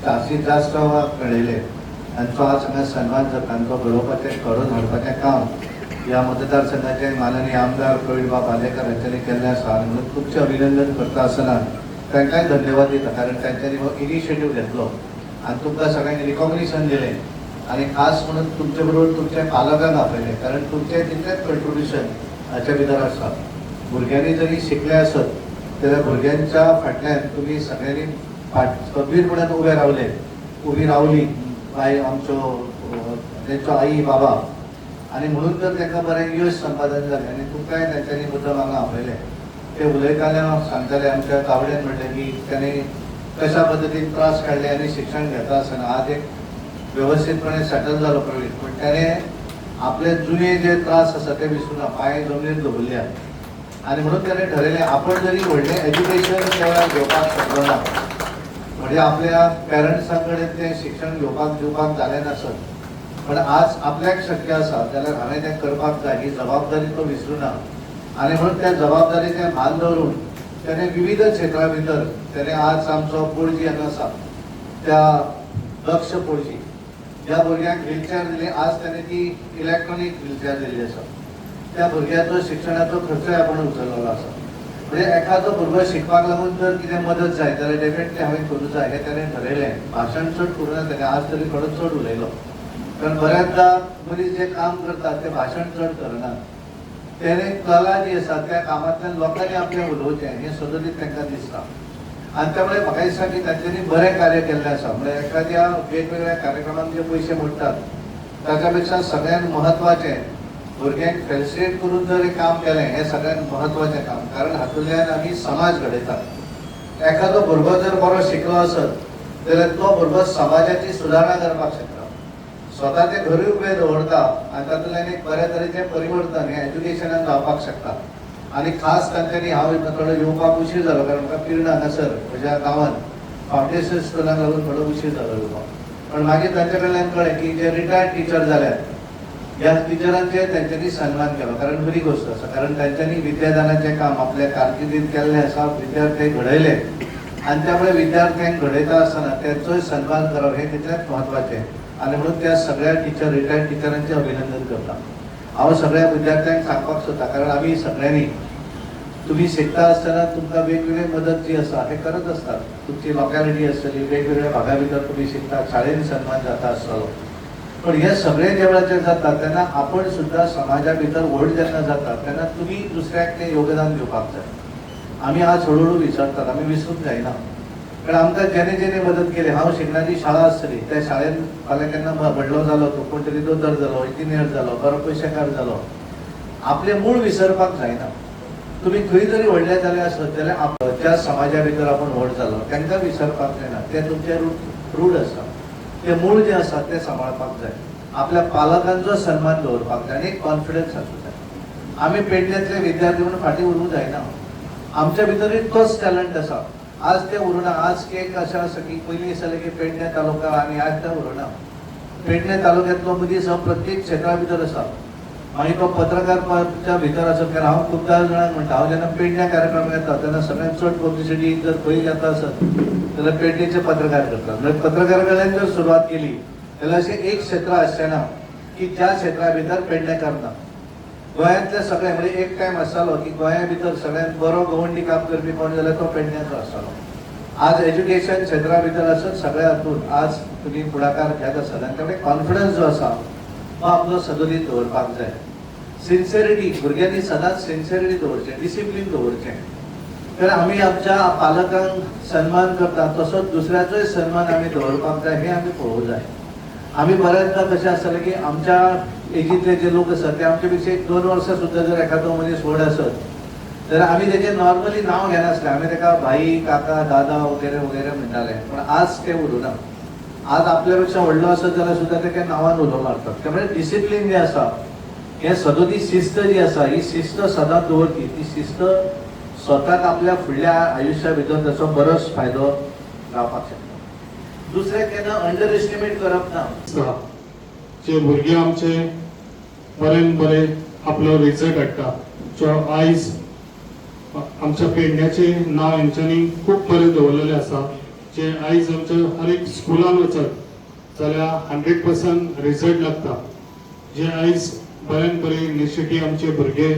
जास्तीत जास्त मेळयले तांचो आज हांगा सन्मान जाता. तांचो घडोवपाचें, घडोवन हाडपाचें काम ह्या मतदारसंघाचे माननीय आमदार प्रवीणबाब आर्लेकर हांच्यांनी केल्लें आसा. आनी म्हणून तुमचें अभिनंदन करता आसतना तांकांय धन्यवाद दिता, कारण तांच्यांनी हो इनिशिएटीव घेतलो आनी तुमकां सगळ्यांनी रिकॉग्निशन दिलें आनी खास म्हणून तुमचे बरोबर तुमच्या पालकांक आपयलें, कारण तुमचें तितलेंच कंट्रिब्युशन हाच्या भितर आसा. भुरग्यांनी जरी शिकले आसत जाल्यार भुरग्यांच्या फाटल्यान तुमी सगळ्यांनी फाट खंबीरपणान उबे रावले, उबी रावली बाय आमच्यो तेंचो आई बाबा, आनी म्हणून तर तांकां बरें यश संपादन जालें. आनी तुमकांय तांच्यांनी मुद्दम हांगा आपयलें. ते उलयताले, सांगताले आमच्या गावड्यान म्हणलें की ताणें कशा पद्दतीन त्रास काडले आनी शिक्षण घेता आसतना आज एक वेवस्थीतपणे सेटल जालो प्रवीण, पूण ताणें आपले जुने जे त्रास आसा ते विसरूना, पांय जमनीर दवरल्या. आनी म्हणून ताणें ठरयलें आपण जरी व्हडलें एज्युकेशन त्या वेळार घेवपाक शकलो ना, म्हणजे आपल्या पेरंट्सां कडेन तें शिक्षण घेवपाक दिवपाक जालें नासत, पण आज आपल्याक शक्य आसा जाल्यार हांवें तें करपाक जाय, ही जबाबदारी तो विसरूना. आनी म्हणून त्या जबाबदारीचें भान दवरून तेणें विविध क्षेत्रा भितर तेणें आज आमचो पोळजी हांगा आसा त्या दक्ष पोळजी ज्या भुरग्यांक व्हिलचॅर दिली, आज तेणें ती इलॅक्ट्रॉनीक व्हिलचॅर दिल्ली आसा. त्या भुरग्याचो शिक्षणाचो खर्चय आपण उचललेलो आसा. म्हणजे एखादो भुरगो शिकपाक लागून जर कितें मदत जाय जाल्यार डेफिनेटली हांवें करूं जाय हें तेणें ठरयलें. भाशण चड करूं ना तेणें, आज तरी थोडो चड उलयलो, कारण बऱ्याचदा मनीस जें काम करतात तें भाशण चड करनात. तेणें कला जी आसा त्या कामांतल्यान लोकांनी आपलें उलोवचें हें सदोदीत तांकां दिसता. आनी त्यामुळे म्हाका दिसता की तांच्यांनी बरें कार्य केल्लें आसा. म्हणजे एखाद्या वेगवेगळ्या कार्यक्रमांक जे पयशे मोडटात ताच्या पेक्षा सगळ्यांत म्हत्वाचें भुरग्यांक फेलिसिटेट करून जर हें काम केलें हें सगळ्यांत म्हत्वाचें काम, कारण हातूंतल्यान आमी समाज घडयतात. एखादो भुरगो जर बरो शिकलो आसत जाल्यार तो भुरगो समाजाची सुदारणा करपाक शकता, स्वता तें घरूय उबें दवरता आनी तातूंतल्यान एक बऱ्या तरेचें परिवर्तन हें एज्युकेशनान जावपाक शकता. आनी खास तांच्यांनी हांव थोडो येवपाक उशीर जालो, कारण म्हाका पिर्णा हांगासर म्हज्या गांवांत फावंडेशन स्टोनाक लागून थोडो उशीर जालो येवपाक. पण मागीर तांच्या कडल्यान कळ्ळें की जे रिटायर्ड टिचर जाल्यात ह्या टिचरांचे तांच्यांनी सन्मान केलो, कारण बरी गोश्ट आसा, कारण तांच्यांनी विद्यादानाचें काम आपल्या कारकिर्दीत केल्लें आसा, विद्यार्थी घडयले आनी त्यामुळे विद्यार्थ्यांक घडयता आसतना तांचोय सन्मान करप हें तितलेंच म्हत्वाचें. आनी म्हणून त्या सगळ्या टिचर रिटायर्ड टिचरांचें अभिनंदन करता. हांव सगळ्या विद्यार्थ्यांक सांगपाक सोदता, कारण आमी सगळ्यांनी तुमी शिकता आसतना तुमकां वेगवेगळी मदत जी आसा हे करत आसतात. तुमची लोकेलिटी आसतली, वेगवेगळ्या भागा भितर तुमी शिकतात, शाळेन सन्मान जाता आसतलो, पण हे सगळे ज्या वेळाचेर जाता तेन्ना आपण सुद्दां समाजा भितर व्हड जेन्ना जाता तेन्ना तुमी दुसऱ्याक तें योगदान दिवपाक जाय. आमी आज हळूहळू विसरतात, आमी विसरूंक जायना, कारण आमकां जेणे जेणे मदत केली. हांव शिकणारी शाळा आसतली त्या शाळेन फाल्यां केन्ना व्हडलो जालो तो कोण तरी दोतोर जालो, इंजिनियर जालो, बरो पयशेकार जालो, आपलें मूळ विसरपाक जायना. तुमी खंय जरी व्हडले जाले आसत जाल्यार ज्या समाजा भितर आपण व्हड जालो तांकां विसरपाक जायना. तें तुमचें रूट आसा, तें मूळ जें आसा तें सांबाळपाक जाय. आपल्या पालकांचो सन्मान दवरपाक जाय आनी एक कॉन्फिडन्स आसूं जाय. आमी पेडण्यांतले विद्यार्थी म्हणून फाटीं उरूंक जायना, आमच्या भितरूय तोच टॅलंट आसा. आज तें उरुना. आज एक अशें आसा की पयलीं दिसतालें की पेडणे तालुका, आनी आज तें उरुना. पेडणे तालुक्यांतलो मनीस हो प्रत्येक क्षेत्रा भितर आसा, मागीर तो पत्रकारच्या भितर आसत. कारण हांव खुबदां जाणांक म्हणटा, हांव जेन्ना पेडण्या कार्यक्रमाक येता तेन्ना सगळ्यांत चड पब्लिसिटी जर खंय जाता आसत जाल्यार पेडणेचे पत्रकार करतात. म्हणजे पत्रकारा कडल्यान जर सुरवात केली जाल्यार अशें एक क्षेत्र आसचें ना की ज्या क्षेत्रा भितर पेडणेकार ना. गोंयांतले सगळे, म्हणजे एक टायम आसतालो की गोंया भितर सगळ्यांत बरो गवंडी काम करपी कोण जाल्यार तो पेडण्याचो आसतालो. आज एज्युकेशन क्षेत्रा भितर आसत सगळ्या हातूंत आज तुमी फुडाकार घेत आसात आनी त्यामुळे कॉन्फिडन्स जो आसा तो आपलो सदोदीत दवरपाक जाय. सिन्सियरिटी, भुरग्यांनी सदांच सिन्सियरिटी दवरचें, डिसिप्लीन दवरचें, कारण आमी आमच्या पालकांक सन्मान करता तसोच दुसऱ्याचोय सन्मान आमी दवरपाक जाय, हें आमी पळोवंक जाय. आमी बऱ्याचदा कशें आसतालें की आमच्या एजींतले जे लोक आसात ते आमच्या पेक्षा एक 2 वर्सां सुद्दां जर एखादो मनीस व्हड आसत जाल्यार आमी तेजें नॉर्मली नांव घेनासले, आमी ताका भाई, काका, दादा वगैरे वगैरे म्हणटाले. पण आज तें उरूना. आज आपल्या पेक्षा व्हडलो आसत जाल्यार सुद्दां ताका नांवान उलो मारतात. त्यामुळे डिसिप्लीन जें आसा हें सदोदी शिस्त जी आसा ही शिस्त सदांच दवरची. ती शिस्त स्वताक आपल्या फुडल्या आयुश्या भितर ताचो बरोच फायदो जावपाक शकता. दुसरें, केन्ना अंडर एस्टिमेट करप ना. आसा जे भुरगे आमचे बरेन बरे आपलो रिजल्ट हाडटा, जो आयज आमच्या पेडण्याचें नांव हेंच्यांनी खूब बरें दवरलेलें आसा. जे आयज आमच्या हर एक स्कुलान वचत जाल्यार 100% रिजल्ट लागता. जे आयज बऱ्यान बरी इनिशिएटीव आमचे भुरगे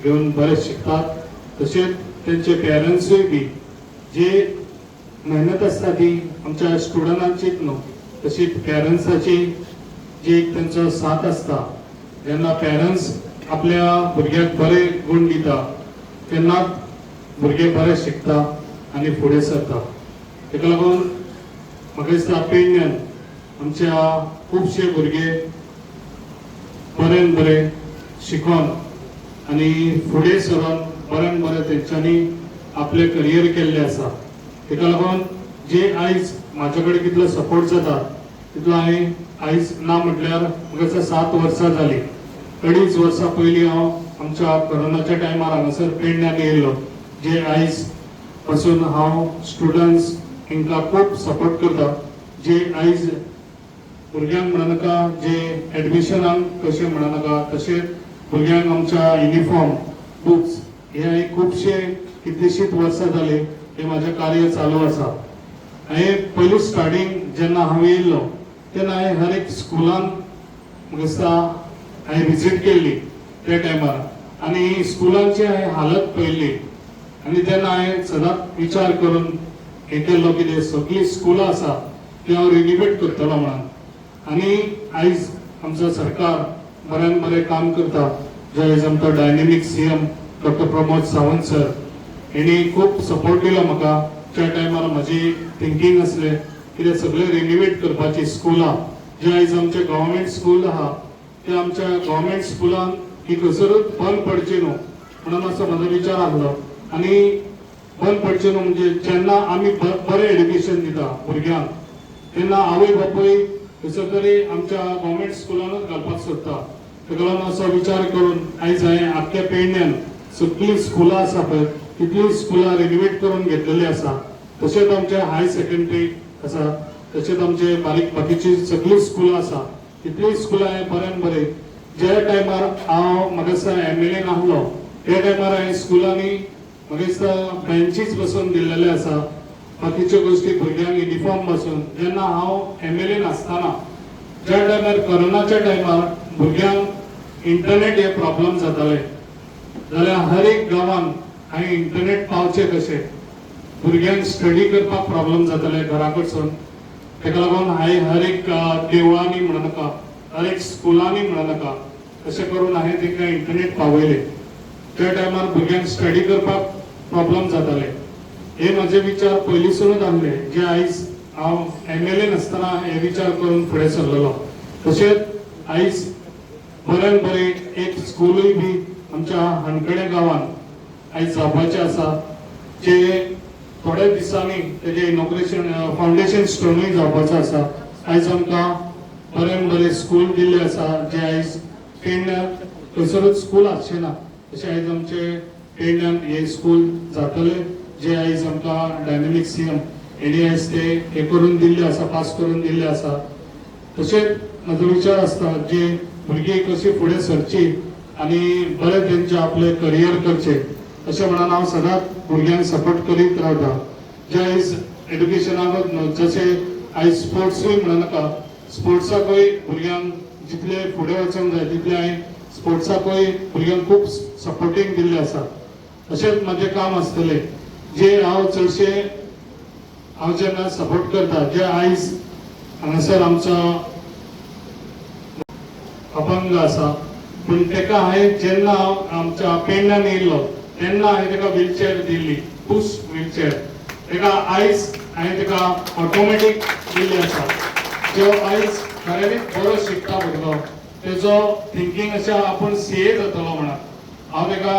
घेवन बरे शिकतात, तशेंच तेंचे पेरंट्सूय बी जे मेहनत आसता ती आमच्या स्टुडंटांचीच न्हू, तशी पेरंट्साची जी एक तेंचो साथ आसता. जेन्ना पेरंट्स आपल्या भुरग्याक बरे गूण दिता तेन्नाच भुरगे बरे शिकता आनी फुडें सरता. ताका लागून म्हाका दिसता पेडण्यान आमच्या खुबशे भुरगे बऱ्यान बरे शिकोन आनी फुडें सरोन बऱ्यान बरें तेंच्यांनी आपलें करियर केल्लें आसा. ताका लागून जे आयज म्हाजे कडेन कितलो सपोर्ट जाता तितलो हांवें आयज ना म्हटल्यार म्हाका दिसता 7 वर्सां जालीं. 2.5 वर्सां पयलीं हांव आमच्या कोरोनाच्या टायमार हांगासर पेडण्यान येयल्लो, जे आयज पासून हांव स्टुडंट्स हांकां खूब सपोर्ट करता. जे आयज भुरग्यांक म्हणा नाका, जे एडमिशनाक कशें म्हणा नाका, तशेंच भुरग्यांक आमच्या युनिफॉर्म बुक्स हे हांवें खुबशे कितलीशींच वर्सां जालीं हें म्हाजें कार्य चालू आसा. हांवें पयलीं स्टार्टींग जेन्ना हांव येयल्लो तेन्ना हांवें हर एक स्कुलान म्हाका दिसता हांवें विजीट केल्ली त्या टायमार आनी स्कुलांची हांवें हालत पळयल्ली आनी तेन्ना हांवें सदांच विचार करून हें केल्लो कितें सगळीं स्कुलां आसा ती हांव रिनोवेट करतलो म्हणून. आनी आयज आमचो सरकार बऱ्यान बरें काम करता. जे आयज आमचो dynamic CM doctor Pramod Sawant sir हेणी खूब सपोर्ट दिलो म्हाका. त्या टायमार म्हजी थिंकींग आसलें कितें सगळें रिनोवेट करपाची स्कुलां, जे आयज आमचे गव्हर्मेंट स्कूल आहा ते आमच्या गव्हर्मेंट स्कुलान ही खंयसरूच बंद पडची न्हू म्हणून असो म्हजो विचार आसलो. आनी बंद पडचें न्हू म्हणजे जेन्ना आमी बरें एड्युकेशन दिता भुरग्यांक तेन्ना आवय बापूय खंयसर तरी आमच्या गव्हर्मेंट स्कुलानूच घालपाक सोदता. ताका लागून असो विचार करून आयज हांवें आख्ख्या पेडण्यान सगळीं स्कुलां आसा पळय तितलीं स्कुलां रिनोवेट करून घेतलेलीं आसा. तशेंच आमचे हायर सेकंडरी आसा, तशेंच आमचे बारीक बाकीची सगळीं स्कुलां आसा तितलीं स्कुलां हांवें बऱ्यान बरें ज्या टायमार हांव म्हाका दिसता MLA आसलो त्या टायमार हांवें स्कुलांनी म्हाका दिसता बेंचीस बसोवन दिल्लेले आसा, बाकीच्यो गोश्टी भुरग्यांक युनिफॉर्म बसून. जेन्ना हांव MLA नासतना ज्या टायमार कोरोनाच्या टायमार भुरग्यांक इंटरनेट हे प्रॉब्लम जाताले जाल्यार हर एक गांवांत हांवें इंटरनेट पावचें कशें, भुरग्यांक स्टडी करपाक प्रॉब्लम जाताले घरा कडसून. ताका लागून हांवें हर एक देवळांनी म्हणू नाका, हर एक स्कुलांनी म्हणू नाका, अशें करून हांवें तांकां इंटरनेट पावयलें. त्या टायमार भुरग्यांक स्टडी करपाक प्रॉब्लम जाताले. हे म्हजे विचार पयलींसूनच आसले जे आयज हांव MLA नासतना हे विचार करून फुडें सरलेलो. तशेंच आयज बऱ्यान बरें एक स्कुलूय बी आमच्या हणखणे गांवांत आयज जावपाचें आसा, जे थोड्या दिसांनी तेजें इनॉग्रेशन फावंडेशन स्टोनूय जावपाचो आसा. आयज आमकां बऱ्यान बरें स्कूल दिल्लें आसा, जे आयज पेडण्यां खंयसरूच स्कूल आसचें ना तशें आयज आमचे पेडण्यान हे स्कूल जातले, जे आयज आमकां डायनामीक CM हेणी आयज ते हे करून दिल्ले आसा, पास करून दिल्ले आसा. तशेंच म्हजो विचार आसता जे भुरगीं कशी फुडें सरची आनी बरें तेंचें आपलें करियर करचें अशें म्हणून हांव सदांच भुरग्यांक सपोर्ट करीत रावता. जे आयज एड्युकेशनाकूच न्हू, जशें आयज स्पोर्ट्सूय म्हणू नाका, स्पोर्ट्साकूय भुरग्यांक जितले फुडें वचूंक जाय तितलें हांवें स्पोर्ट्साकूय भुरग्यांक खूब सपोर्टींग दिल्लें आसा. तशेंच म्हजें काम आसतलें जे हांव चडशें हांव जेन्ना सपोर्ट करता, जे आयज हांगासर आमचो अपंग आसा पूण ताका हांवें जेन्ना हांव आमच्या पेडण्यान येयल्लो तेन्ना हांवें ताका व्हीलचेअर दिल्ली, पुश व्हीलचेअर. ताका आयज हांवें ताका ऑटोमॅटीक दिल्ली आसा. जो आयज खऱ्यांनीच बरो शिकता भुरगो, तेजो थिंकींग अशें आपूण CA जातलो म्हणून हांव ताका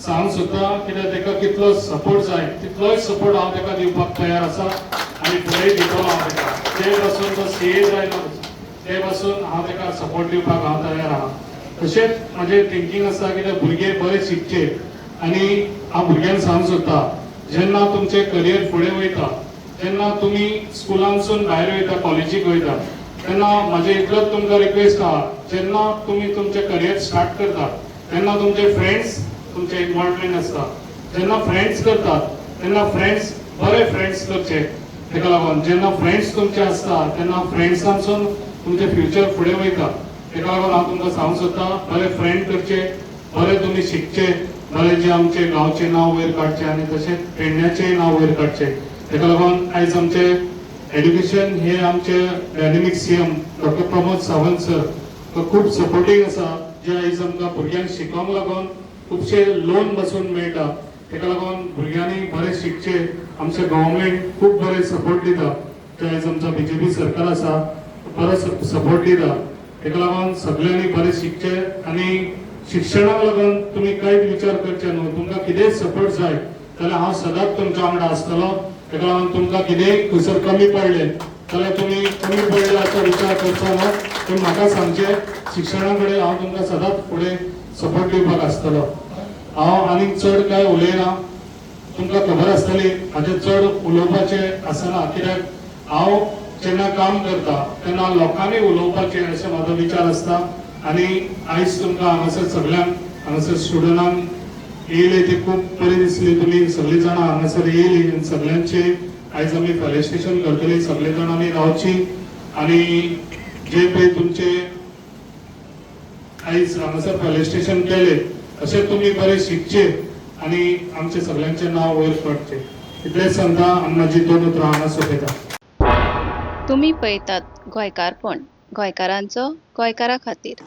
सांगूंक सोदता कित्याक ताका कितलो सपोर्ट जाय तितलोय सपोर्ट हांव ताका दिवपाक तयार आसा आनी फुडें दितलो हांव ताका. जे पासून तो CA जायना ते पासून हांव ताका सपोर्ट दिवपाक हांव तयार आहा. तशेंच म्हजें थिंकींग आसा कित्याक भुरगे बरे शिकचे आनी हांव भुरग्यांक सांगूंक सोदता जेन्ना तुमचें करियर फुडें वयता, जेन्ना तुमी स्कुलांसून भायर वयता, कॉलेजीक वयता, तेन्ना म्हाजें इतलोच तुमकां रिक्वेस्ट आहा, जेन्ना तुमी तुमचें करियर स्टार्ट करता तेन्ना तुमचे फ्रेंड्स तुमचें इन्वॉल्वमेंट आसता. जेन्ना फ्रेंड्स करतात तेन्ना फ्रेंड्स बरे फ्रेंड्स करचे, ताका लागून जेन्ना फ्रेंड्स तुमचे आसता तेन्ना फ्रेंड्सांसून तुमचें फ्युचर फुडें वयता. ताका लागून हांव तुमकां सांगूंक सोदता, बरे फ्रेंड करचे, बरे तुमी शिकचे, बरे जे आमचे गांवचें नांव वयर काडचें आनी तशेंच पेडण्याचेंय नांव वयर काडचें. ताका लागून आयज आमचे एड्युकेशन हे आमचे dynamic CM doctor Pramod Sawant sir तो खूब सपोर्टींग आसा, जे आयज आमकां भुरग्यांक शिकोंक लागून खुबशे लोन बसून मेळटा. ताका लागून भुरग्यांनी बरें शिकचें. आमचें गव्हर्मेंट खूब बरें सपोर्ट दिता, जे आयज आमचो बीजेपी सरकार आसा बरो सपोर्ट दिता. ताका लागून सगळ्यांनी बरें शिकचें आनी शिक्षणाक लागून तुमी कांयच विचार करचे न्हू. तुमकां कितेंय सपोर्ट जाय जाल्यार हांव सदांच तुमच्या वांगडा आसतलो. ताका लागून तुमकां कितेंय खंयसर कमी पडलें जाल्यार तुमी कमी पडले असो विचार करचो न्हू, पूण म्हाका सांगचें, शिक्षणा कडेन हांव तुमकां सदांच फुडें सपोर्ट दिवपाक आसतलो. हांव आनीक चड कांय उलयना. तुमकां खबर आसतली म्हाजें चड उलोवपाचें आसना, कित्याक हांव जेन्ना काम करता तेन्ना लोकांनी उलोवपाचें अशें म्हाजो विचार आसता. आनी आयज तुमकां हांगासर सगल्यांक हांगासर स्टुडंटांक येयले ते खूब बरी दिसली. तुमी सगळीं जाणां हांगासर येयली आनी सगल्यांचे आयज आमी फेलिसिटेशन करतली. सगळे जाणांनी रावची आनी जे पळय तुमचे आयज हांगासर फेलिसिटेशन केले अशें तुमी बरें शिकचे आनी आमचे सगल्यांचें नांव वयर काडचें, इतलेंच सांगता आनी म्हाजी दोन उतरां हांगा सोंपयता. तुमी पळयतात गोंयकारपण, गोंयकारांचो गोंयकारा खातीर.